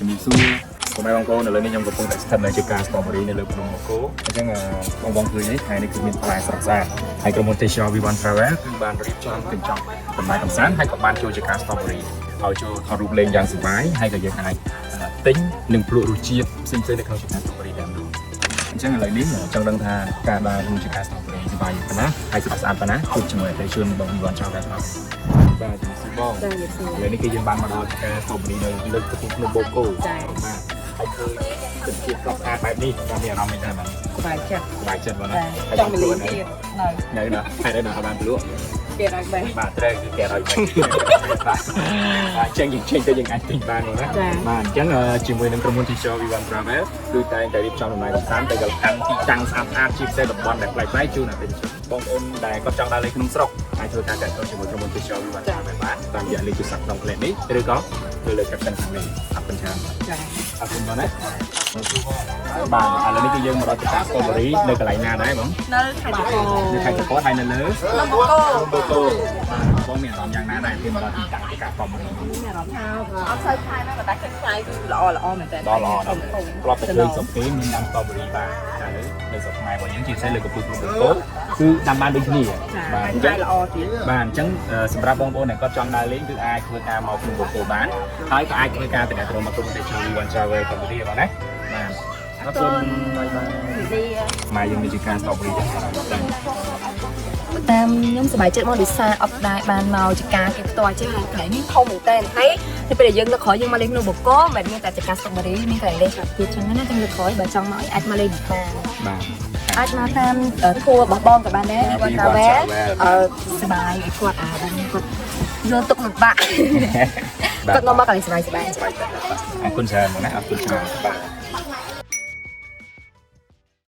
ជំរាបសួរពុកម៉ែបងប្អូនឥឡូវនេះខ្ញុំកំពុងតែស្ថិតនៅជាការ strawberry នៅលើភ្នំបូកូអញ្ចឹងបងបងឃើញនេះថ្ងៃនេះគឺមានផ្លែស្រស់ស្អាតហើយក្រុមហ៊ុនទេសចរ V1 Travel គឺបានរៀបចំកញ្ចប់ដំណើរកម្សាន្តហើយក៏បានចូលជាការ strawberry ឲ្យចូលថតរូបលេងយ៉ាងសប្បាយហើយក៏យើងអាចទិញនិងភ្លក់រសជាតិផ្សេងៗនៅក្នុងជាការ strawberry ដែរម្ដងអញ្ចឹងឥឡូវនេះចង់ដឹងថាការដើរក្នុងជាការ strawberry សប្បាយប៉ុណ្ណាហើយស្រស់ស្អាតប៉ុណ្ណាជួបជាមួយអតិថិជនបង V1 Travel បាទបាទជំរាបសួរបង ចាជំរាបសួរ ឥឡូវនេះគឺយើងបានមកដល់ការ strawberry នៅលើកំពូលភ្នំបូកគោ ចា បាទហើយឃើញទិដ្ឋភាពស្រស់ស្អាតបែបនេះបាទមានអារម្មណ៍មិនដែរបាទ សប្បាយចិត្ត សប្បាយចិត្តបងណា ចាចង់មកលេងទៀតនៅ នៅណាហើយនៅដល់បានភ្លក់ គេរកបែ បាទត្រូវគឺគេឲ្យបែបបាទបាទអញ្ចឹងយើងចេញទៅយើងអាចទិញបានបងណាបាទអញ្ចឹងជាមួយនឹងក្រុមហ៊ុនទេសចរ V1 Travel គឺតែងតែរៀបចំដំណើរកម្សាន្តទៅដល់កាន់ទីតាំងស្អាតស្អាតជាពិសេសតំបន់ដែលប្លែកៗជូនអតិថិជនបងប្អូនដែលគាត់ចង់ដើរលេងក្នុងស្រុកអាចធ្វើការតាក់ទងជាមួយក្រុមហ៊ុនទេសចរ V1 Travel បានតាមរយៈលេខទូរស័ព្ទក្នុងផ្លែនេះឬក៏នៅលើ caption ខាងនេះអរគុណច្រើន ចា អរគុណបងណាបាទឥឡូវនេះគឺយើងមកដល់ការ strawberry នៅកន្លែងណាដែរបង នៅខេត្តកោ នៅខេត្តកពតហើយនៅលើ លំបកោ បូកូបាទបងមានអារម្មណ៍យ៉ាងណាដែរពេលមកដល់ទីតាំងនៃការ strawberry មានអារម្មណ៍ថាអត់សូវខ្លាយណាស់ប៉ុន្តែឃើញខ្លាយគឺល្អល្អមែនតើ ដល់ល្អដល់ធ្លាប់តែឃើញស្រុកគេមានដាំ strawberry បាទតែឥឡូវនៅស្រុកខ្មែររបស់យើងជាពិសេសលើកំពូលភ្នំបូកគោគឺដាំបានដូចគ្នា ចា បាទអញ្ចឹង ខ្លាយល្អទៀត បាទអញ្ចឹងសម្រាប់បងប្អូនដែលគាត់ចង់ដើរលេងគឺអាចធ្វើការមកភ្នំបូកគោបានហើយក៏អាចធ្វើការតំណែងមកក្រុមហ៊ុនទេសចរ V1 Travel Company បងណាបាទអរគុណ bye bye លា ម៉ែយើងមានជាការ strawberry យ៉ាងណាដែរ តាមខ្ញុំសប្បាយចិត្តមកដោយសារអត់ដែរបានមកចការគេផ្ទាល់ចេះហើយកន្លែងនេះធំមែនតើហើយនៅពេលដែលយើងលើកក្រោយយើងមកលេងក្នុងបកមិនមែនមានតែចការស្ទ្រូប៊េរីមានកន្លែងលេងច្រើនទៀតចឹងណាចឹងលើកក្រោយបើចង់មកអាចមកលេងបាន បាទ អាចមកតាមធัวរបស់បងក៏បានដែរគាត់ថាវ៉ែអឺសប្បាយឲ្យគាត់អាបងគាត់យកទុកលំបាកគាត់នាំមកកន្លែងសប្បាយសប្បាយ អរគុណច្រើនមកណាអរគុណច្រើនបាទ